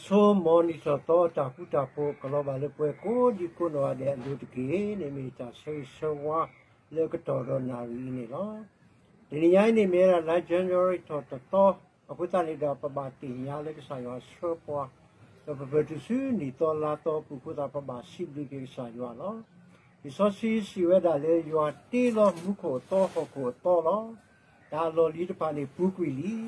ဆိမိၣ်နံၣ်ထီၣ်သီအတၢ်ဃူတၢ်ဖိး ကလီၤဘၣ်လၢပှၤကိးဒံကိးနီၢ်ဂၤဒဲးအလိၤတက့ၢ်န့ၣ် မ့ၢ်တၢ်ဆၢဂ့ၤဆၢဝါလၢအကတီၢ်ဒီးနၣ်ရံၣ်အံၤန့ၣ်လီၤ. တနံၤညါအံၤန့ၣ်မ့ၢ်ဝဲဒၣ်လါ January ထီၣ်တသီ အဃိသတးန့ၣ်ဒီး ပဘၣ်သ့ၣ်ညါလၢကစၢ်ယွၤဆှၢပှၤ ဒီးပပၢၢ်တုၤဆူနံၣ်သီလါသီအပူၤအဃိသတး ပဘၣ်စံးဘျုးက့ၤကစၢ်ယွၤလီၤ. လံာ်စီဆှံစံးဝဲဒၣ်လၢ ယွၤတ့လီၤမူခိၣ်အသီဟီၣ်ခိၣ်အသီလီၤ. တၢ်အလီၢ်လံၤတဖၣ်န့ၣ်ပူၤကွံာ်လံ.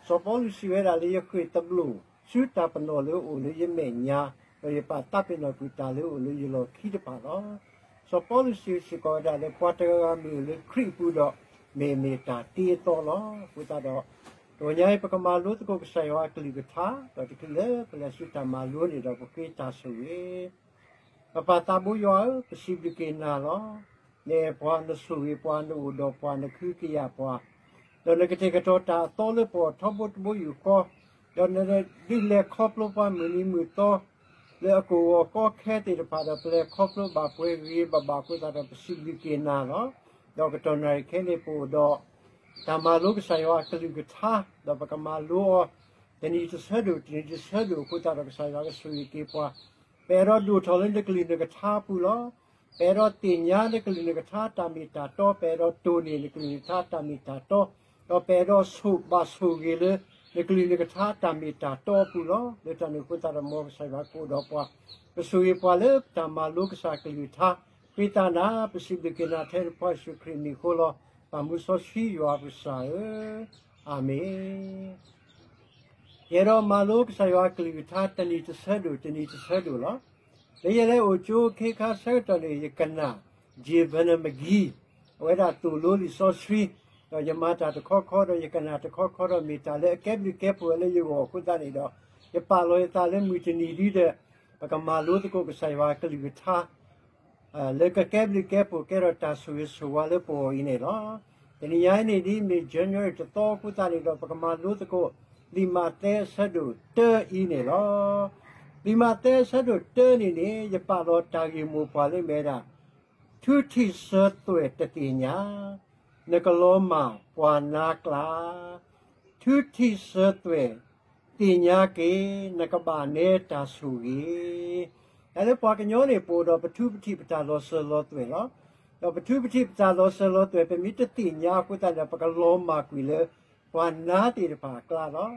စီၤပီလူးစံးဝဲဒၣ်လၢ ယဃ့ၢ်သဘျိၣ်ဆူတၢ်ပနီၣ်လၢအအိၣ်လၢယမဲာ်ညါ, ဒီးယပာ်သးပ့ၤနီၣ်ကွံာ်တၢ်လၢအအိၣ်လၢယလီၢ်ခံတဖၣ်လီၤ. စီၤပီလူးစံးစ့ၢ်ကီးဝဲဒၣ်လၢ ပှၤတဂၤဂၤမ့ၢ်အိၣ်လၢခရံာ်အပူၤဒီး မ့ၢ်မ့ၢ်တၢ်တ့အသီလီၤ. အဃိသတးဒီး တနံၤညါအံၤ ပကမၤလိသကိးကစၢ်ယွၤအကလုၢ်ကထါ, ဒီးတချုးလၢပလဲၤဆူတၢ်မၤလိန့ၣ်ဒီး ပဃ့တၢ်ဆိၣ်ဂ့ၤ ပပၢ်သးဘိယွၤဧၢ, ပစံးဘျုးက့ၤနၤလီၤ. နအဲၣ်ပှၤ, နဆိၣ်ဂ့ၤပှၤ, နအိၣ်ဒီးပှၤ, နကဟုကယာ်ပှၤ, ဒီးနကတဲာ်ကတီၤတၢ်အသီလၢပဂီၢ်ထီဘိတဘိယူၢ်ဃီ, ဒီးနဒုးလဲၤခီဖျိပှၤမုၢ်နံၤမုၢ်သီ လၢအကအိၣ်ဂီၤကီခဲသ့ၣ်တဖၣ်ဒီး ပလဲၤခီဖျိဘၣ်ပှဲၤဂ့ၤဂ့ၤဘၣ်ဘၣ်အဃိသတးဒီး ပစံးဘျုးက့ၤနၤလီၤ. ဒီးကတီၢ်နၣ်ရံၣ်ခဲအံၤန့ၣ် ပအိၣ်ဒီး တၢ်မၤလိကစၢ်ယွၤအကလုၢ်ကထါ, ဒီးပကမၤလိအီၤ တနံၤတဆၢဒိၣ် တနံၤတဆၢဒိၣ်အဃိသတးဒီး ကစၢ်ယွၤကဆိၣ်ဂ့ၤက့ၤပှၤ, ပအဲၣ်ဒိးဒိၣ်ထီၣ်လၢနကလုၢ်နကထါအပူၤလီၤ. ပအဲၣ်ဒိးသ့ၣ်ညါနကလုၢ်နကထါတၢ်မ့ၢ်တၢ်တီ, ပအဲၣ်ဒိးတိၢ်န့ၢ်နကလုၢ်နကထါတၢ်မ့ၢ်တၢ်တီ, ဒီးပအဲၣ်ဒိးဆိၣ်ဘၣ်ဆိၣ်ဂ့ၤလၢ နကလုၢ်နကထါတၢ်မ့ၢ်တၢ်တီအပူၤလီၤ. လၢတၢ်န့ၣ်အဃိသတးဒီး မ်ကစၢ်ယွၤကအိၣ်ဒီးပှၤ, ကဆိၣ်ဂ့ၤပှၤလၢတၢ်မၤလိကစၢ်ကလုၢ်ကထါ, ဃ့တၢ်နၤ ပစံးဘျုးက့ၤနၤထဲနဖိယ့ၣ်ၡူးခရံာ်အမံၤအဃိလီၤ. ပၢ်မူစီဆှံယွၤပကစၢ်ဧၢ, အၤမ့ၣ်. ယအဲၣ်ဒိးမၤလိကစၢ်ယွၤအကလုၢ်ကထါ တနံၤတဆၢဒိၣ် တနံၤတဆၢဒိၣ်လီၤ. လၢယလဲၤအိၣ်ကၠိအခ့အခါဆၢကတီၢ်န့ၣ် ယကနၣ် J Vernon McGee အဝဲဒၣ်သိၣ်လိလံာ်စီဆှံ, ဒီးယမၤတၢ်တခီခီ ဒီးယကနၣ်တခီခီဒီး မ့ၢ်တၢ်လၢအကဲဘျုးကဲဖှိၣ်ဝဲလၢယဂီၢ်အဃိသတးန့ၣ်ဒီး ယပာ်လီၤယသးလၢမုၢ်တနံၤဒ်ဒီး ပကမၤလိသကိးကစၢ်ယွၤအကလုၢ်ကထါ လၢကကဲဘျုးကဲဖှိၣ်ကဲထီၣ်တၢ်ဆိၣ်ဂ့ၤဆိၣ်ဝါလၢပဂီၢ်အံၤန့ၣ်လီၤ. တနံၤညါအံၤန့ၣ် ဒ်မ့ၢ် January တသီအဃိသတးန့ၣ်ဒီး ပကမၤလိသကိး လံာ်မးသဲအဆၢဒိၣ်တၢအံၤန့ၣ်လီၤ. လံာ်မးသဲအဆၢဒိၣ်တၢန့ၣ်န့ၣ် ယပာ်လီၤတၢ်ဂ့ၢ်မိၢ်ပှၢ်လၢမ့ၢ်ဝဲဒၣ် ထုထံၣ်စၢသွဲၣ်တသ့ၣ်ညါ, နကလီၤမၢ်ပှၤနါကျါ ထုထံၣ်စၢသွဲၣ်သ့ၣ်ညါက့ၤ, နကဘၣ်နဲတၢ်ဆိၣ်ဂ့ၤ. တၢ်လၢပှၤကညီန့ၣ် ပအိၣ်ဒီးပထုပထံၣ်ပတၢ်လီၤစၢၤလီၤသွဲၣ်လီၤ. ဒီးပထုပထံၣ်ပတၢ်လီၤစၢၤလီၤသွဲၣ် ပမ့ၢ်တသ့ၣ်ညါအဃိသတးန့ၣ် ပကလီၤမၢ်ကွံာ်လၢ ပှၤနါသ့ၣ်တဖၣ်အကျါလီၤ.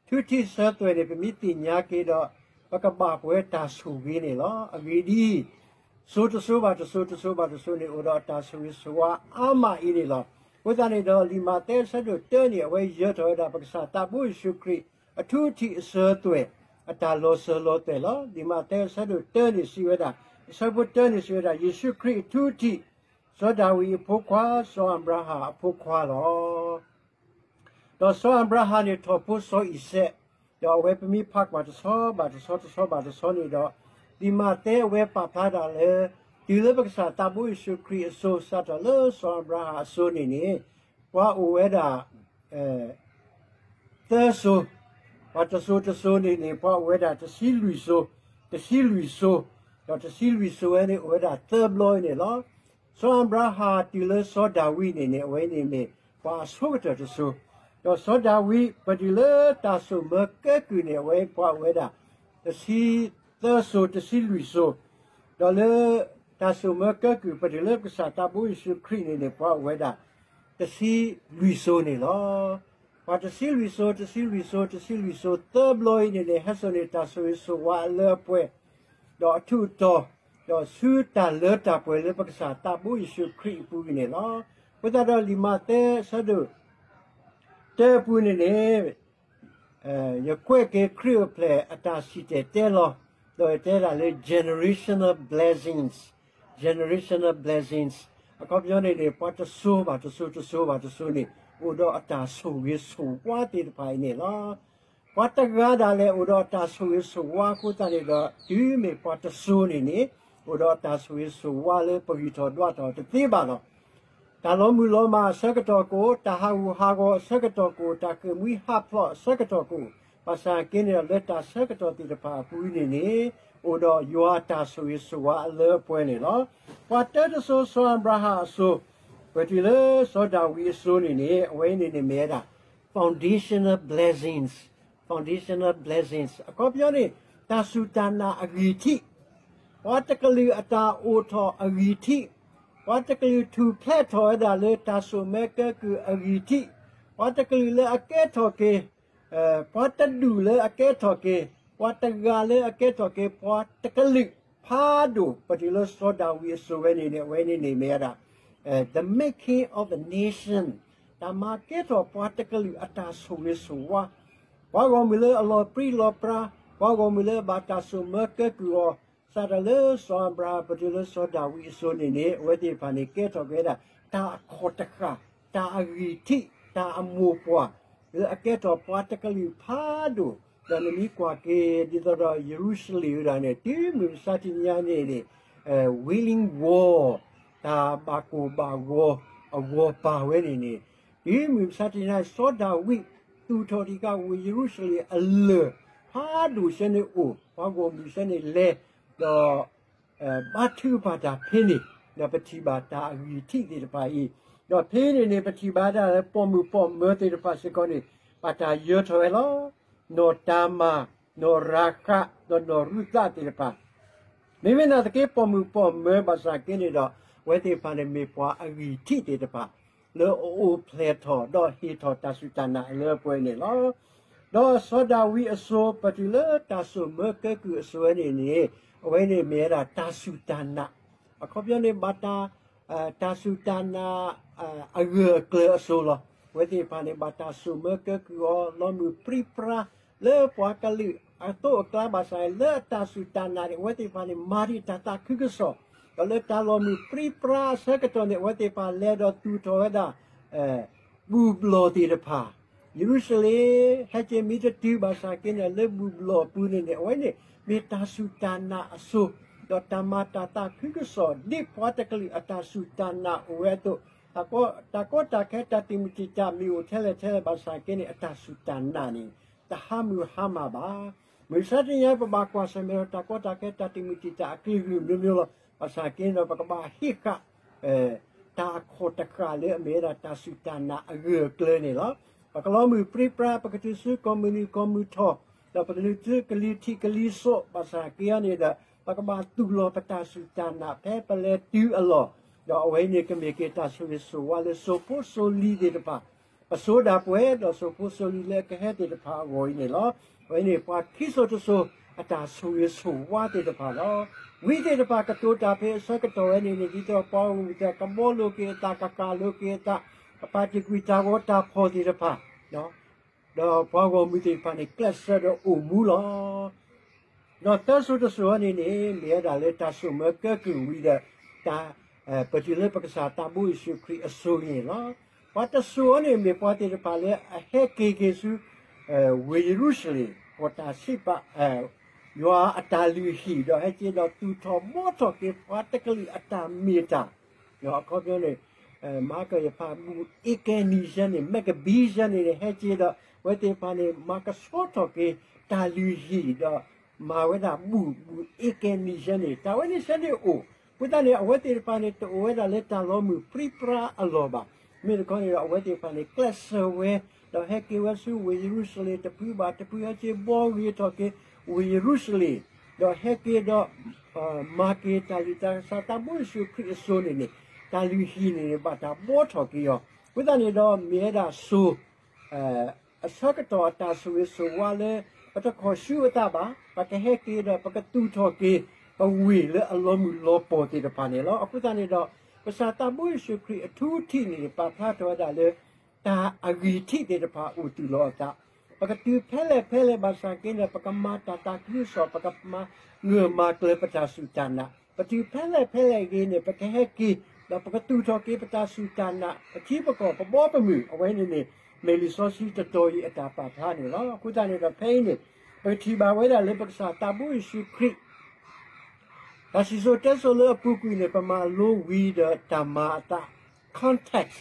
ထုထံၣ်စၢသွဲၣ်န့ၣ် ပမ့ၢ်သ့ၣ်ညါက့ၤဒီး ပကဘၣ်ပှဲၤတၢ်ဆိၣ်ဂ့ၤန့ၣ်လီၤ. အဂ့ၢ်ဒ်အံၤ, စိၤတစိၤဘၣ်တစိၤ တစိၤဘၣ်တစိၤန့ၣ် အိၣ်ဒီးအတၢ်ဆိၣ်ဂ့ၤဆိၣ်ဝါအါမးအံၤန့ၣ်လီၤ. အဃိသတးန့ၣ်ဒီး လံာ်မးသဲအဆၢဒိၣ်တၢန့ၣ် အဝဲယၢၤထီၣ်ဝဲဒၣ် ပကစၢ်သးဘိယ့ၣ်ၡူးခရံာ် အထုထံၣ်အစၢသွဲၣ် အတၢ်လီၤစၢၤလီၤသွဲၣ်လီၤ. လံာ်မးသဲအဆၢဒိၣ်တၢန့ၣ်စံးဝဲဒၣ်, အဆၢဖိတၢန့ၣ်စံးဝဲဒၣ်, ယ့ၣ်ၡူးခရံာ်အထုထံၣ် စီၤဒၤဝံးအဖိခွါ, စီၤအၤဘြၤဟၣ်အဖိခွါလီၤ. ဒီးစီၤအၤဘြၤဟၣ်န့ၣ်ထီၣ်ဖိစီၤအံၤစဲး, ဒီးအဝဲပမ့ၢ်ဖးကွၢ်တဆီဘၣ်တဆီ တဆီဘၣ်တဆီန့ၣ်ဒီး, လံာ်မးသဲအဝဲပာ်ဖျါဒၣ်လၢ တုၤလၢပကစၢ်သးဘိယ့ၣ်ၡူးခရံာ်အစိၤ စးထီၣ်လၢစီၤအၤဘြၤဟၣ်အစိၤန့ၣ်န့ၣ်, ပှၤအိၣ်ဝဲဒၣ် သၢစိၤ, ပှၤတစိၤတစိၤန့ၣ်န့ၣ် ပှၤအိၣ်ဝဲဒၣ်တဆံလွံၢ်စိၤ, တဆံလွံၢ်စိၤ, ဒီးတဆံလွံၢ်စိၤဝဲန့ၣ် အိၣ်ဝဲဒၣ်သၢဘျီအံၤန့ၣ်လီၤ. စီၤအၤဘြၤဟၣ်တုၤလၢစီၤဒၤဝံးန့ၣ်န့ၣ် အဝဲန့ၣ်မ့ၢ် ပှၤအဆိကတၢၢ်တစိၤ, ဒီးစီၤဒၤဝံး ပတုၤလၢတၢ်စိာ်မၢကဲကုၢ်န့ၣ် အဝဲပှၤအိၣ်ဝဲဒၣ် တဆံသၢစိၤ တဆံလွံၢ်စိၤ, ဒီးလၢ တၢ်စိာ်မၢကဲကုၢ် ပတုၤလၢကစၢ်သးဘိယ့ၣ်ၡူးခရံာ်န့ၣ်န့ၣ် ပှၤအိၣ်ဝဲဒၣ် တဆံလွံၢ်စိၤန့ၣ်လီၤ. ပှၤတဆံလွံၢ်စိၤ တဆံလွံၢ်စိၤ တဆံလွံၢ်စိၤ သၢဘျီအံၤန့ၣ်န့ၣ် ဟဲစိာ်န့ၢ်တၢ်ဆိၣ်ဂ့ၤဆိၣ်ဝါအလၢအပှဲၤ ဒီးအထူးအတီၤ, ဒီးဆူတၢ်လၢတၢ်ပှဲၤလၢပကစၢ်သးဘိယ့ၣ်ၡူးခရံာ်အပူၤအံၤန့ၣ်လီၤ. အဃိသတးဒီးလံာ်မးသဲအဆၢဒိၣ် တၢအပူၤန့ၣ်န့ၣ် ယကွဲးက့ၤခရံာ်အိၣ်ဖျဲၣ်အတၢ်စံၣ်တဲၤတဲလီၤ, ဒီးယတဲဒၣ်လၢ generational blessings, generational blessings အခီပညီန့ၣ်န့ၣ် ပှၤတစိၤဘၣ်တစိၤ တစိၤဘၣ်တစိၤန့ၣ် အိၣ်ဒီးအတၢ်ဆိၣ်ဂ့ၤဆိၣ်ဝါသ့ၣ်တဖၣ်အံၤန့ၣ်လီၤ. ပှၤတဂၤဒၣ်လဲာ်အိၣ်ဒီးအတၢ်ဆိၣ်ဂ့ၤဆိၣ်ဝါအဃိသတးန့ၣ်ဒီး တုၤမ့ၢ်ပှၤတစိၤန့ၣ်န့ၣ် အိၣ်ဒီးအတၢ်ဆိၣ်ဂ့ၤဆိၣ်ဝါလၢပဂံၢ်ထီၣ်ဒွးထီၣ်တသ့ဘၣ်လီၤ. တၢ်လီၤမုၢ်လီၤမၢ်အဆၢကတီၢ်ကအိၣ်, တၢ်ဟးဂူာ်ဟးဂီၤအဆၢကတီၢ်ကအိၣ်, တၢ်ဃ့ၢ်မှံဟးဖျိးအဆၢကတီၢ်ကအိၣ်, ဘၣ်ဆၣ်က့န့ၣ်ဒီး လၢတၢ်ဆၢကတီၢ်သ့ၣ်တဖၣ်အပူၤန့ၣ်န့ၣ် အိၣ်ဒီးယွၤအတၢ်ဆိၣ်ဂ့ၤဆိၣ်ဝါအလၢအပှဲၤန့ၣ်လီၤ. ပှၤတၢတစိၤစီၤအၤဘြၤဟၣ်အစိၤ, ပတုၤလၢစီၤဒၤဝံးအစိၤန့ၣ်န့ၣ် အဝဲန့ၣ်န့ၣ်မ့ၢ်ဝဲဒၣ် foundational blessings, conditional blessings အခီပညီန့ၣ် တၢ်စူၢ်တၢ်နာ်အဂံၢ်ထံး, ပှၤတကလုာ်အတၢ်အိၣ်ထီၣ်အဂံၢ်ထံး, ပှၤတကလုာ်ထူၣ်ဖျဲးထီၣ်ဝဲဒၣ်လၢတၢ်ဆိၣ်မၢကဲကုၢ်အဂံၢ်ထံး, ပှၤတကလုာ်လၢအကဲထီၣ်က့ၤ ပှၤတဒူၣ်လၢအကဲထီၣ်က့ၤ, ပှၤတဂၤလၢအကဲထီၣ်က့ၤ, ပှၤတကလုာ်ဖးဒိၣ် ပတုၤလၢစီၤဒၤဝံးအစိၤဝဲန့ၣ်န့ၣ် အဝဲန့ၣ်န့ၣ်မ့ၢ်ဝဲဒၣ် the making of a nation တၢ်မၤကဲထီၣ်ပှၤတကလုာ်အတၢ်ဆိၣ်ဂ့ၤဆိၣ်ဝါ, ပှၤဂီၢ်မုၢ်လၢအလီၤပြံလီၤပြါ, ပှၤဂီၢ်မုၢ်လၢအဘၣ်တၢ်ဆိၣ်မၢကဲကုၢ်အီၤ, စးထီၣ်လၢစီၤအၤဘြၤဟၣ် ပတုၤလၢစီၤဒၤဝံးအစိၤန့ၣ်န့ၣ် အဝဲသ့ၣ်တဖၣ်န့ၣ် ကဲထီၣ်က့ၤဝဲဒၣ် တၢ်အခီၣ်တဃၣ်, တၢ်အဂံၢ်ထံး, တၢ်အမိၢ်ပှၢ်, လၢအကဲထီၣ်ပှၤတကလုာ်ဖးဒိၣ်, ဒီးနမ့ၢ်ကွၢ်က့ၤ ဒ်သိးဒီးယရူၤၡလ့ၣ်ဝဲဒၣ်န့ၣ် တုၤမုၢ်မဆါတနံၤညါန့ၣ်န့ၣ် Wailing Wall တၢ်ဘၣ်ကိၢ်ဘၣ်ဂီၤအဂီၢ်ပၢ်ဝဲန့ၣ်န့ၣ်, တုၤမုၢ်မဆါတနံၤညါ စီၤဒၤဝံး သူၣ်ထီၣ်တံၢ်ဃာ်ဝ့ၢ်ယရူၤၡလ့ၣ်အလၢၢ် ဖးဒိၣ်ဆၢန့ၣ်အိၣ်, ပှၤဂီၢ်မုၢ်ဆၢန့ၣ်လဲၤ, ဒီး ဘါထုကဖၣ်တၢ်ဖဲန့ၣ်, ဒီးပထံၣ်ဘၣ်တၢ်အဂံၢ်ထံးသ့ၣ်တဖၣ်အံၤ, ဒီးဖဲန့ၣ်န့ၣ် ပထံၣ်ဘၣ်ဒၣ်လၢပိာ်မုၣ်ပိာ်မၢၤသ့ၣ်တဖၣ်စ့ၢ်ကီးန့ၣ် ဘၣ်တၢ်ယၢၤထီၣ်ဝဲလီၤ. နီၢ်တၤမၤ, နီၢ်ရၤဃး, ဒီးနီၢ်ရူၤသးသ့ၣ်တဖၣ် မ့မ့ၢ်နာ်သက့ ပိာ်မုၣ်ပိာ်မၢၤဘၣ်ဆၣ်က့န့ၣ်ဒီး အဝဲသ့ၣ်တဖၣ်န့ၣ်မ့ၢ်ပှၤအဂံၢ်ထံးသ့ၣ်တဖၣ် လၢအအိၣ်ဖျဲၣ်ထီၣ် ဒီးဟ့ၣ်ထီၣ်တၢ်စူၢ်တၢ်နာ်အလၢအပှဲၤန့ၣ်လီၤ. ဒီးစီၤဒၤဝံးအစိၤ ပတုၤလၢတၢ်ဆိၣ်မၢကဲကုၢ်အစိၤဝဲန့ၣ်န့ၣ် အဝဲန့ၣ်မ့ၢ်ဝဲဒၣ်တၢ်စူၢ်တၢ်နာ်, အခီပညီန့ၣ် ဘၣ်တၢ် တၢ်စူၢ်တၢ်နာ် အဂၢၢ်အကျၢၤအစိၤလီၤ. အဝဲသ့ၣ်တဖၣ်န့ၣ် ဘၣ်တၢ်ဆိၣ်မၢကဲကုၢ်အီၤ လီၤမုၢ်ပြံပြါ လၢပှၤကလုာ်အသိးအကျါဘၣ်ဆၣ် လၢအတၢ်စူၢ်တၢ်နာ်န့ၣ် အဝဲသ့ၣ်တဖၣ်န့ၣ် မၤဒံးတၢ်သးခုကစီၣ်, ဒီးလၢတၢ်လီၤမုၢ်ပြံပြါအဆၢကတီၢ်န့ၣ် အဝဲသ့ၣ်တဖၣ်လဲၤဒီးသူၣ်ထီၣ်ဝဲဒၣ် ဘူၣ်ဘျီၣ်သ့ၣ်တဖၣ်, ယရူၤၡလ့ၣ် ဟဲက့ၤမ့ၢ်တတုၤဘၣ်ဆၣ်က့န့ၣ် လၢဘူၣ်ဘျီၣ်အပူၤန့ၣ်န့ၣ် အဝဲန့ၣ် မ့ၢ်တၢ်စူၢ်တၢ်နာ်အစိၤ, ဒီးတၢ်မၤတၢ်သးခုကစီၣ် ဒ်ပှၤတကလုာ်အတၢ်စူၢ်တၢ်နာ်အိၣ်ဝဲအသိး, တၢ်ကီတၢ်ခဲတၢ်တံာ်မုၢ်တံာ်တာ်မ့ၢ်အိၣ်ထဲလဲၣ်ထဲလဲၣ်ဘၣ်ဆၣ်က့န့ၣ် အတၢ်စူၢ်တၢ်နာ်န့ၣ် တဟါမုၢ်ဟါမၢ်ဘၣ်. မုၢ်မဆါတနံၤညါ ပဘၣ်ကွၢ်ဆၢၣ်မဲာ်ဒီး တၢ်ကီတၢ်ခဲတၢ်တံာ်မုၢ်တံာ်တာ်အကလုာ်ကလုာ်မျိုးမျိုးလီၤ. ဘၣ်ဆၣ်က့ဒီး ပကဘၣ်ဟ့ၣ်ဃာ် တၢ်အခီၣ်တဃၣ်လၢအမ့ၢ်ဝဲဒၣ်တၢ်စူၢ်တၢ်နာ်အဂၢၢ်အကျၢၤန့ၣ်လီၤ. ပကလီၤမုၢ်ပြံပြါ ပကတုၤဆူကီၢ်မုၢ်နုာ်ကီၢ်မုၢ်ထီၣ်, ဒီးပကလုာ်တုၤကလံၤထံးကလံၤစိး ဘၣ်ဆၣ်က့အီၤန့ၣ်ဒီး ပကဘၣ်သူၣ်လီၤပတၢ်စူၢ်တၢ်နာ်ဖဲပလဲၤတုၤအလီၢ်, ဒီးအဝဲအံၤန့ၣ်ကမ့ၢ်က့ၤတၢ်ဆိၣ်ဂ့ၤဆိၣ်ဝါလၢစိၤဖိစိၤလံၤသ့ၣ်တဖၣ် ပစိၤဒၣ်ပှဲၤ ဒီးစိၤဖိစိၤလံၤလၢအကဟဲသ့ၣ်တဖၣ်အဂီၢ်အံၤန့ၣ်လီၤ. အဝဲန့ၣ်ပှၤခံစိၤတစိၤ အတၢ်ဆိၣ်ဂ့ၤဆိၣ်ဝါသ့ၣ်တဖၣ်လီၤ. ဝံသ့ၣ်တဖၣ်ကတိၤတၢ်ဖဲအဆၢကတီၢ်ဝဲန့ၣ်န့ၣ် ဒ်သိးပှၤဂီၢ်မုၢ်သ့ၣ်တဖၣ် ကဘှီလိာ်က့ၤအသး ကကၣ်လိာ်က့ၤအသး ကပာ်တံာ်ကွံာ်တၢ်ဂီၤတၢ်ဖီၣ်သ့ၣ်တဖၣ် ဒီးပှၤဂီၢ်မုၢ်သ့ၣ်တဖၣ်န့ၣ် ကျဲးစၢးဒီးအိၣ်မူလီၤ. ဒီးသၢစိၤတစိၤန့ၣ်န့ၣ် မ့ၢ်ဝဲဒၣ်လၢတၢ်ဆိၣ်မၢကဲကုၢ်ဝံၤဒီး တၢ် ပတုၤလၢပကစၢ်သးဘိယ့ၣ်ၡူးခရံာ်အစိၤန့ၣ်လီၤ. ပှၤတစိၤန့ၣ်မ့ၢ်ပှၤသ့ၣ်တဖၣ်လၢအဟဲက့ၤက့ၤဆူ ဝ့ၢ်ယရူၤၡလ့ၣ် ဃီၤတၢ်စံးပာ် ယွၤအတၢ်လုၢ်ဟံၣ် ဒီးဟဲက့ၤဒီးသူၣ်ထီၣ်ဘှီထီၣ်က့ၤပှၤတကလုာ်အတၢ်မ့ၢ်တၢ် အခီပညီန့ၣ် မၤကယဖးဘူၣ်အ့ကဲနံၤယဲန့ၣ် မ့ၢ်ကဘံယဲန့ၣ်န့ၣ် ဟဲက့ၤဒီး အဝဲသ့ၣ်တဖၣ်န့ၣ် မၤကဆှီထီၣ်က့ၤ တၢ်လုၢ်ဟံၣ်ဒီး မၤဝဲဒၣ်ဘူၣ် ဘူၣ်အ့ကဲနံၤယဲန့ၣ် တၢ်ဝဲန့ၣ်ဆၢန့ၣ်အိၣ်, အဃိသတးန့ၣ် အဝဲသ့ၣ်တဖၣ်န့ၣ် တအိၣ်ဝဲဒၣ်လၢတၢ်လီၤမုၢ်ပြံပြါအလီၢ်ဘၣ်. မ့ၢ်တခီန့ၣ်ဒီး အဝဲသ့ၣ်တဖၣ်န့ၣ် ကျဲးစၢးဝဲ ဒီးဟဲက့ၤဝဲဆူဝ့ၢ်ယရူၤၡလ့ၣ် တဖုဘၣ်တဖု ဟဲက့ၤဘှီဂ့ၤထီၣ်က့ၤ ဝ့ၢ်ယရူၤၡလ့ၣ် ဒီးဟဲက့ၤဒီး မၤက့ၤတၢ်လုၢ် တၢ်ကစၢ်သးဘိယ့ၣ်ၡူးခရံာ်အစိၤန့ၣ်န့ၣ် တၢ်လုၢ်ဟံၣ်န့ၣ်န့ၣ် ဘၣ်တၢ်ဘှီထီၣ်က့ၤအီၤ, အဃိသတးန့ၣ်ဒီး မ့ၢ်ဝဲဒၣ်စိၤ အဆၢကတီၢ်အတၢ်ဆိၣ်ဂ့ၤဆိၣ်ဝါလၢ ပတခီၣ်ဆူအသးဘၣ်, ပကဟဲက့ၤဒီး ပကသူၣ်ထီၣ်က့ၤ ပဝ့ၢ်လၢအလီၤမုၢ်လီၤပှီၢ်သ့ၣ်တဖၣ်န့ၣ်လီၤ. အဃိသတးန့ၣ်ဒီး ကစၢ်သးဘိယ့ၣ်ၡူးခရံာ်အထူအထံးန့ၣ်န့ၣ် ပာ်ဖျါထီၣ်ဝဲဒၣ်လၢ တၢ်အဂံၢ်ထံးသ့ၣ်တဖၣ်အိၣ်သူၣ်လီၤအသး, ပကတုၤဖဲလဲၣ်ဖဲလဲၣ်ဘၣ်ဆၣ်က့န့ၣ် ပကမၤတၢ်သးခုကစီၣ် ပကမၤဂၢၢ်မၤကျၢၤပတၢ်စူၢ်တၢ်နာ်, ပတုၤဖဲလဲၣ်ဖဲလဲၣ်ဂ့ၤန့ၣ် ပကဟဲက့ၤ ဒီးပကသူၣ်ထီၣ်က့ၤပတၢ်စူၢ်တၢ်နာ် ပထံပကီၢ် ပဘီပမုၢ် အဝဲန့ၣ်န့ၣ် မ့ၢ်လံာ်စီဆှံတတီၤအံၤအတၢ်ပာ်ဖျါန့ၣ်လီၤ. အဃိသတးန့ၣ်ဒီး ဖဲအံၤန့ၣ် ပကထံၣ်ဘၣ်ဝဲဒၣ်လၢပကစၢ်သးဘိယ့ၣ်ၡူးခရံာ် တၢ်စံၣ်စိၤတဲစိၤလၢအပူၤကွံာ်န့ၣ် ပမၤလိဝံၤဒီးတၢ်မၤအသး context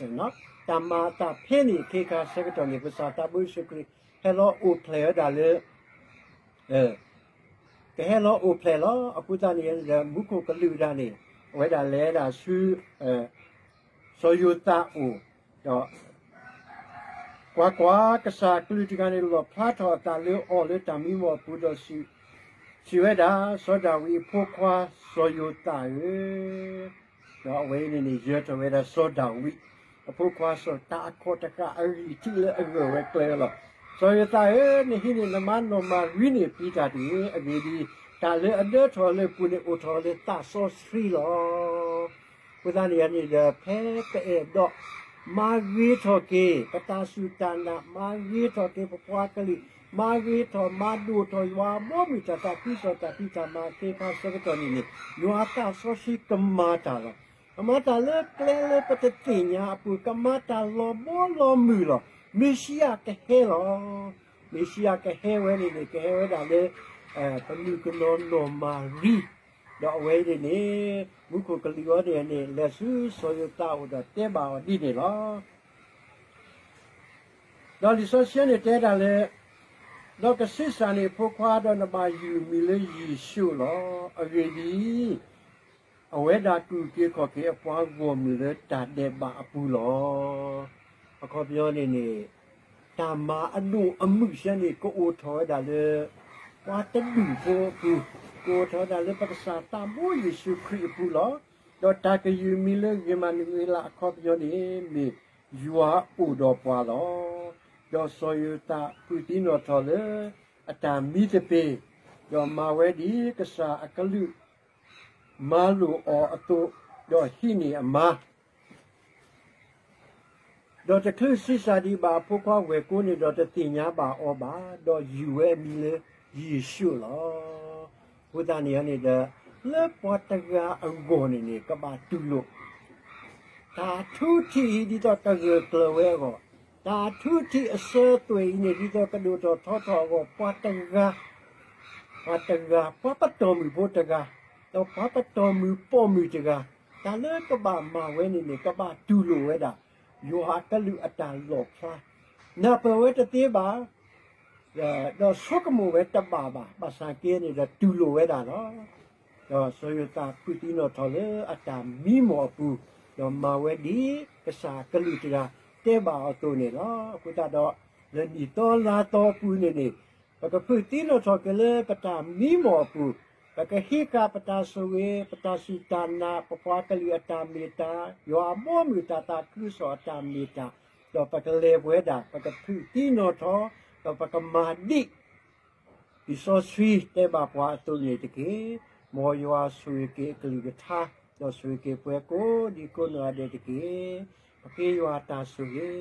တၢ်မၤအသးဖဲန့ၣ် ခ့ခါဆၢကတီၢ်န့ၣ် ပကစၢ်သးဘိယ့ၣ်ၡူးခရံာ် ဟဲလီၤအိၣ်ဖျဲၣ်ဝဲဒၣ်လၢ ကဟဲလီၤအိၣ်ဖျဲၣ်လီၤ. အဃိသတးန့ၣ်ဒီး မူခိၣ်ကလူးတဂၤန့ၣ် အဝဲဒၣ်လဲၤဒၣ်ဆူ စီၤယိၤသးအအိၣ် ဒီး ကွၢ်ကွၢ်, ကစၢ်အကလူးတဂၤန့ၣ် လီၣ်ဖျါထီၣ်အသးလၢအီၤလၢတၢ်မံမီၢ်အပူၤဒီးစံးဝဲဒၣ်, စီၤဒၤဝံးအဖိခွါစီၤယိၤသးဧၢ, ဒီးအဝဲအံၤန့ၣ်န့ၣ် ယၢၤထီၣ်ဝဲဒၣ်စီၤဒၤဝံးအဖိခွါစီၤ တၢ်အခီၣ်တဃၣ်အဂံၢ်ထံးလၢအဂၢၢ်ဝဲကျဲလီၤ. စီၤယိၤသးဧၢ, နဟံးန့ၢ်နမါနီၢ်မၤရံန့ၣ်ပျံၤတၢ်တဂ့ၤ. အဂ့ၢ်ဒ်အံၤ, တၢ်လၢအဒၢထီၣ်လၢပူၤန့ၣ် အိၣ်ထီၣ်လၢသးစီဆှံလီၤ. အဃိသတးန့ၣ်န့ၣ်ဒီး ဖဲပအဲၣ်ဒိးမၤဂ့ၤထီၣ်က့ၤ ပတၢ်စူၢ်တၢ်နာ်, မၤဂ့ၤထီၣ်က့ၤပပှၤကလုာ်, မၤဂ့ၤထီၣ်မၤဒိၣ်ထီၣ်ယွၤအဘီအမုၢ်တၢ်သးခုကစီၣ်တၢ်ဖံးတၢ်မၤသ့ၣ်တဖၣ်ဆၢကတီၢ်န့ၣ်န့ၣ်, ယွၤအသးစီဆှံကမၤတၢ်လီၤ. ကမၤတၢ်လၢကျဲလၢပတသ့ၣ်ညါအပူၤ, ကမၤတၢ်လီၤဘီလီၤမုၢ်လီၤ. မ့ၣ်ၡံအၤကဟဲလီၤ. မ့ၣ်ၡံအၤကဟဲဝဲန့ၣ်န့ၣ် ကဟဲဝဲဒၣ်လၢ ပမုၣ်ကနီၤနီၢ်မၤရံ, ဒီးအဝဲအံၤန့ၣ်န့ၣ် မူခိၣ်ကလူးအံၤန့ၣ်န့ၣ် လဲၤဆူစီၤယိၤသးအအိၣ်ဒီးတဲဘၣ်အီၤဒ်န့ၣ်လီၤ. ဒီးလံာ်စီဆှံန့ၣ်တဲဒၣ်လၢ, ဒီးကဆံးစၢ်န့ၢ်အဖိခွါ, ဒီးနဘၣ်ယုၢ်အမံၤလၢယ့ၣ်ၡူးလီၤ. အဂ့ၢ်ဒ်အံၤ, အဝဲဒၣ်ကူၣ်က့ၤခီၣ်က့ၤအပှၤဂီၢ်မုၢ်လၢတၢ်ဒဲးဘးအပူၤလီၤ. အခီပညီန့ၣ်န့ၣ်, တၢ်မၤအဒိၣ်အမုၢ်စ့ၢ်န့ၣ် ကအိၣ်ထီၣ်ဝဲဒၣ်လၢ ပှၤတဒူၣ်ဖိအပူၤ, ကအိၣ်ထီၣ်ဝဲဒၣ်လၢပကစၢ်သးဘိယ့ၣ်ၡူးခရံာ်အပူၤလီၤ. ဒီးတၢ်ကယုၢ်အမံၤလၢဂ့ၤမၤနံၤဂ့ၤလးအခီပညီန့ၣ် မ့ၢ်ယွၤအိၣ်ဒီးပှၤလီၤ. ဒီးစီၤယိၤသးဖုးသံနီၣ်ထီၣ်လၢအတၢ်မံတပ့ၤ, ဒီးမၤဝဲဒ်ကစၢ်အကလူး မၤလိာ်အီၤအသိး, ဒီးဟံးန့ၢ်အမါ ဒီးတချုးဆံးစၢ်ဒံးဘၣ်အဖိခွါဝဲၢ်ကိန့ၣ်ဒီး တသ့ၣ်ညါဘၣ်အီၤဘၣ်, ဒီးယုၢ်ဝဲအမံၤလၢယ့ၣ်ၡူးလီၤ. အဃိသတးန့ၣ်န့ၣ်ဒီး, လၢပှၤတဂၤအဂီၢ်န့ၣ်န့ၣ် ကဘၣ်တူၢ်လိာ် တၢ်ထူထံးအံၤဒ်သိးကဂၢၢ်ကျၢၤဝဲအဂီၢ်, တၢ်ထူထံးအစၢၤအသွဲၣ်အံၤန့ၣ် ဒ်သိးကဒိၣ်ထီၣ်ထီထီၣ်အဂီၢ်, ပှၤတဂၤ ပှၤတဂၤ, ပှၤပတီၢ်မုၢ်ဖိတဂၤ, ဒီးပှၤပတီၢ်မုၢ်ပိာ်မုၣ်တဂၤ, တၢ်လၢကဘၣ်မၤဝဲန့ၣ်န့ၣ် ကဘၣ်တူၢ်လိာ်ဝဲဒၣ် ယွၤအကလူးအတၢ်လီၣ်ဖျါ, နၢ်ပၢၢ်ဝဲတသ့ဘၣ်, ဒီးဆိကမိၣ်ဝဲတဘၣ်ဘၣ်, ဘၣ်ဆၣ်က့န့ၣ်ဒီးတူၢ်လိာ်ဝဲဒၣ်လီၤ. ဒီးစီၤယိၤသးဖုးသံနီၣ်ထီၣ်လၢအတၢ်မံမီၢ်အပူၤ, ဒီးမၤဝဲဒ်ကစၢ်အကလူးတဂၤတဲဘၣ်အီၤအသိးန့ၣ်လီၤ. အဃိသတးဒီး, လၢနံၣ်သီလါသီအပူၤန့ၣ်န့ၣ်, ပကဖုးသံနီၣ်ထီၣ်က့ၤလၢပတၢ်မံမီၢ်အပူၤ, ပကဟ့ၣ်ဃာ်ပတၢ်ဆိၣ်ဂ့ၤ, ပတၢ်စူၢ်တၢ်နာ်, ပပှၤကလုာ်အတၢ်မ့ၢ်တၢ်, ယွၤအဘီအမုၢ်တၢ်သးခုကစီၣ်အတၢ်မ့ၢ်တၢ်, ဒီးပကလဲၤပဝဲဒၣ်, ပကဖုးသံနီၣ်ထီၣ်, ဒီးပကမၤဒ် လံာ်စီဆှံတဲဘၣ်ပှၤအသိးန့ၣ်တက့ၢ်. မ်ယွၤဆိၣ်ဂ့ၤက့ၤအကလုၢ်ကထါ, ဒီးဆိၣ်ဂ့ၤက့ၤပှၤကိးဒံကိးနီၢ်ဂၤဒဲးတက့ၢ်. ပဃ့ယွၤတၢ်ဆိၣ်ဂ့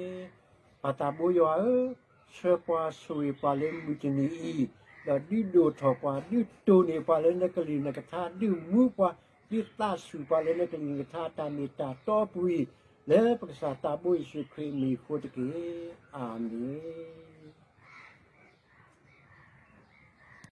ၤ, ပၢ်သးဘိယွၤဧၢ, ဆှၢပှၤဆိၣ်ဂ့ၤပှၤလၢမုၢ်တနံၤအံၤ, ဒီးဒုးဒိၣ်ထီၣ်ပှၤ, ဒုးတိၢ်န့ၢ်ပှၤလၢနကလုၢ်နကထါ, ဒုးမူပှၤ, ဒုးသးဆူၣ်ပှၤလၢနကလုၢ်နကထါတၢ်မ့ၢ်တၢ်တီအပူၤအံၤ, လၢပကစၢ်သးဘိယ့ၣ်ၡူးခရံာ်အမံၤအဃိတက့ၢ်. အၤမ့ၣ်.